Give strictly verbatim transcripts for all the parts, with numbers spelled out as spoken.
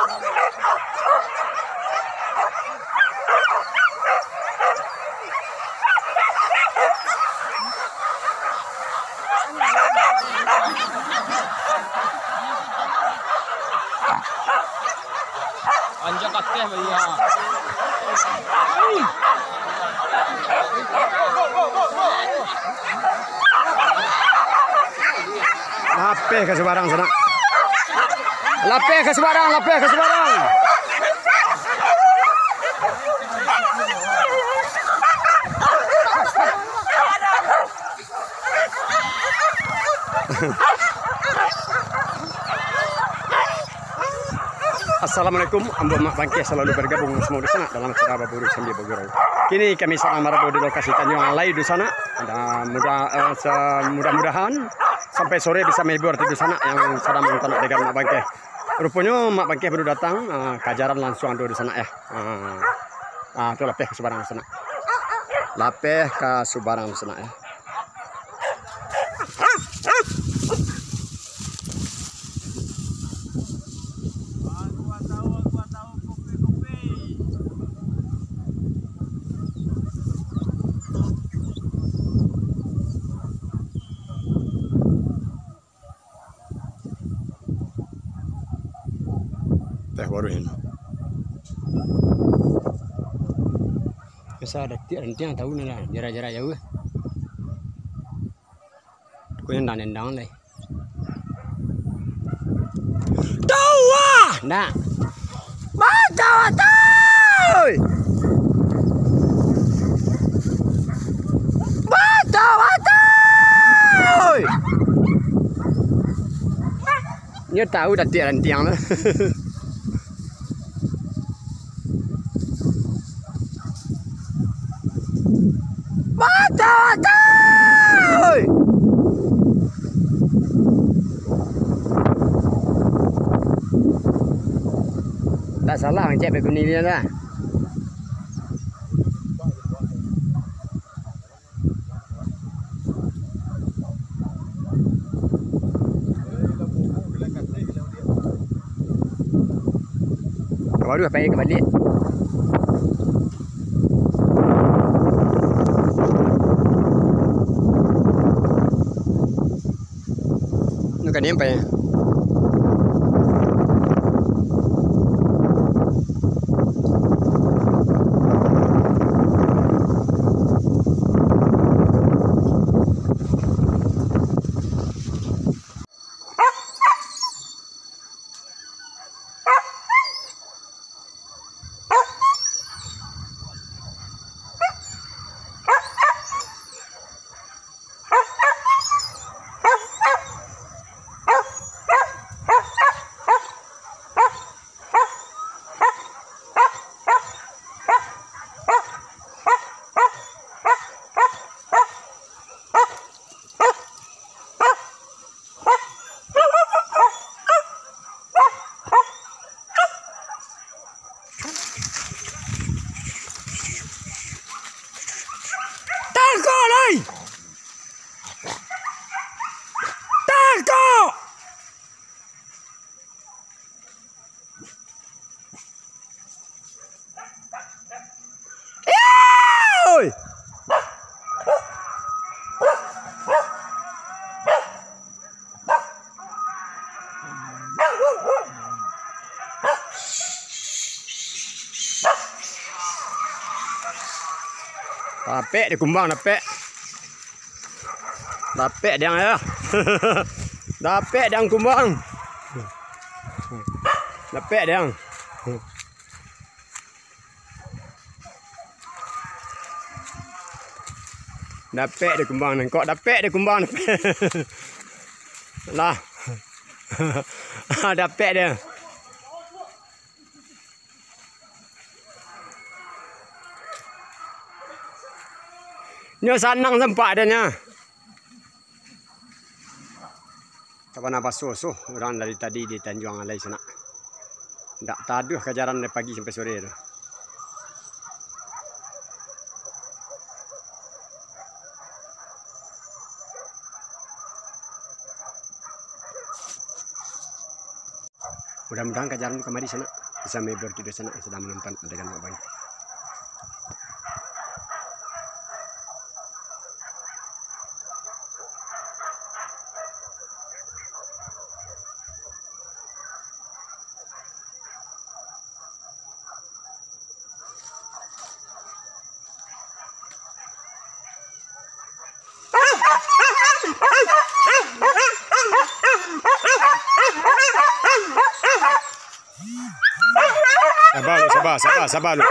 Anjak kateh, baiya. Lapeh ka subarang, sanak. Lapeh ka subarang, lapeh ka subarang. Assalamualaikum, ambo Mak Bangkeh salalu bargabuang samo dunsanak dalam acara baburu sambia bagurau. Kini kami sadang barado di lokasi Tanjuang Alai dunsanak. Dan mudah, eh, sa-, mudah-mudahan sampai sore bisa mahibur dunsanak yang sadang manonton adegan Mak Bangkeh. Ruponyo Mak Bangkeh baru datang, eh, kajaran lansuang tu dunsanak, yo. Ah, ah, tu lapeh ka subarang dunsanak. Lapeh ka subarang dunsanak, yo. Teh baru ini. Biasa ada tiak rantiang tahu ni lah, jarak-jarak jauh. Kau yang dendang-dendang lah. Tahu ah! Nak. Baca watai! Baca watai! Nyo tahu tadi rantiang tu. Baca watai! Tak salah ngecek pek kuning dia lah. Baru pai ka baliak. Nak ka nyampai. Tangkok lai! Tangkok! Oi! Dapek di kumbang, dapek. Dapek diang, yo. Dapek diang kumbang. Dapek diang. Dapek di kumbang nangkok, dapek di kumbang, dapek. Lah. Dapek diang. Nyo sanang sampak ado nyo. Sabana baso-so urang dari tadi di Tanjuang Alai sanak. Ndak taduah kajaran dari pagi sampai sore tu. Mudah-mudahan kajaran tu kamari sanak, bisa mahibur kito sanak yang sadang manonton adegan Wak Boy. Saba lu, saba, saba, saba lu.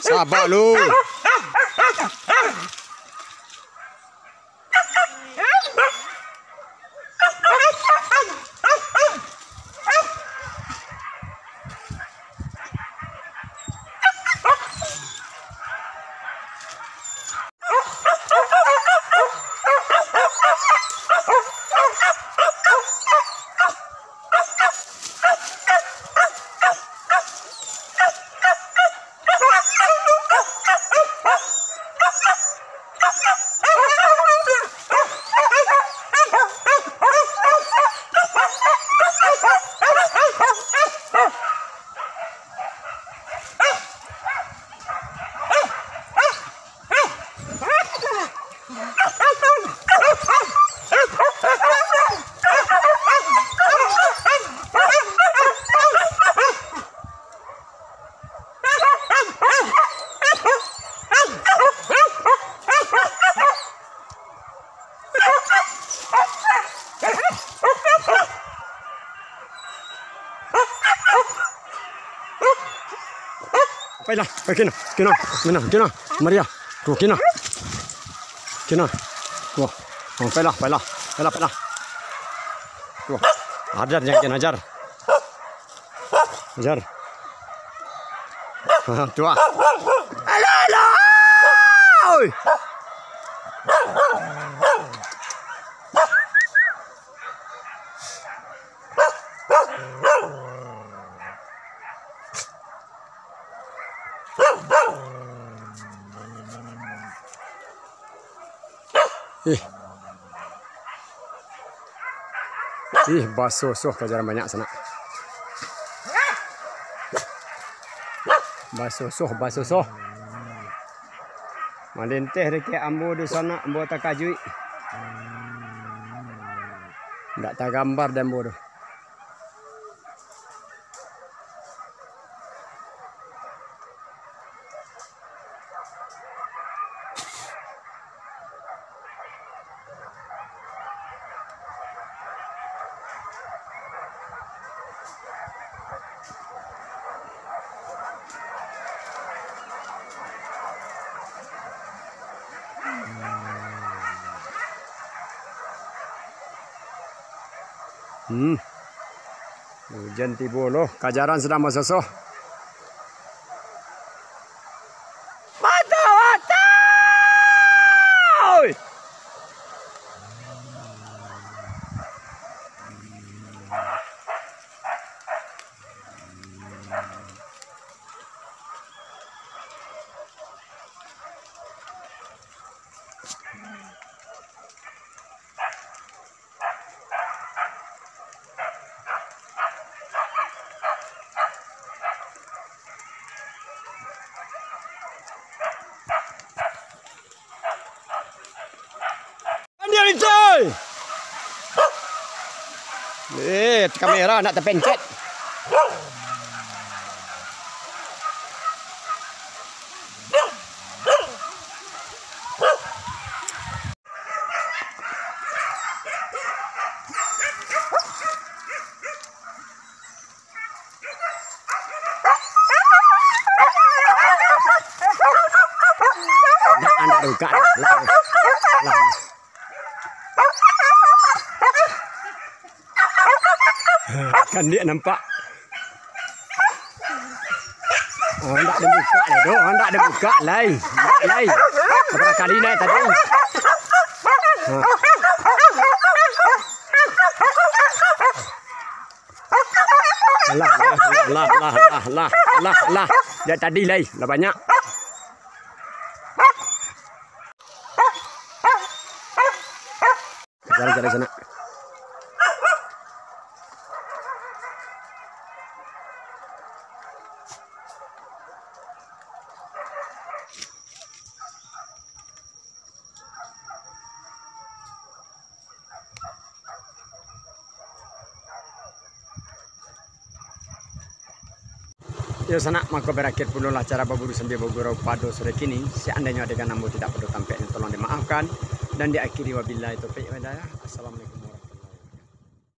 Saba lu. Pailah, pai kino, kino, mano, kino, Maria, tu kino, kino, tu, oh, pailah, pailah, pailah, pailah, tu, ajar, jangan ajar. Jar. Tu ah. Alah, alah. Oi. Ih. Ih, basosoh kajaran banyak sanak. Basosoh, basosoh. Malinteh dakek ambo tu sanak, ambo takajuik. Ndak tagambar dek ambo tu. Hmm. Ujan tibo lo, kajaran sadang basosoh. Mata-mata! Oi! Andian Icai! Eh, kamera nak tapencet. Anak, anak rukak lah. Lah, lah. Kan dia nampak. Oh, ndak dibuka lah doh, ndak dibuka lai. Ndak lai. Berapa kali naik tadi? Ha. Alah, alah, alah. Dari tadi lai, lah banyak. Cari, cari sanak. Yo sanak, mako barakhir pulolah acara baburu sambia bagurau pado sore kini. Seandainyo adegan ambo tidak pado tampek, tolong dimaafkan. Dan diakhiri wabillahi taufiq wal hidayah. Assalamualaikum.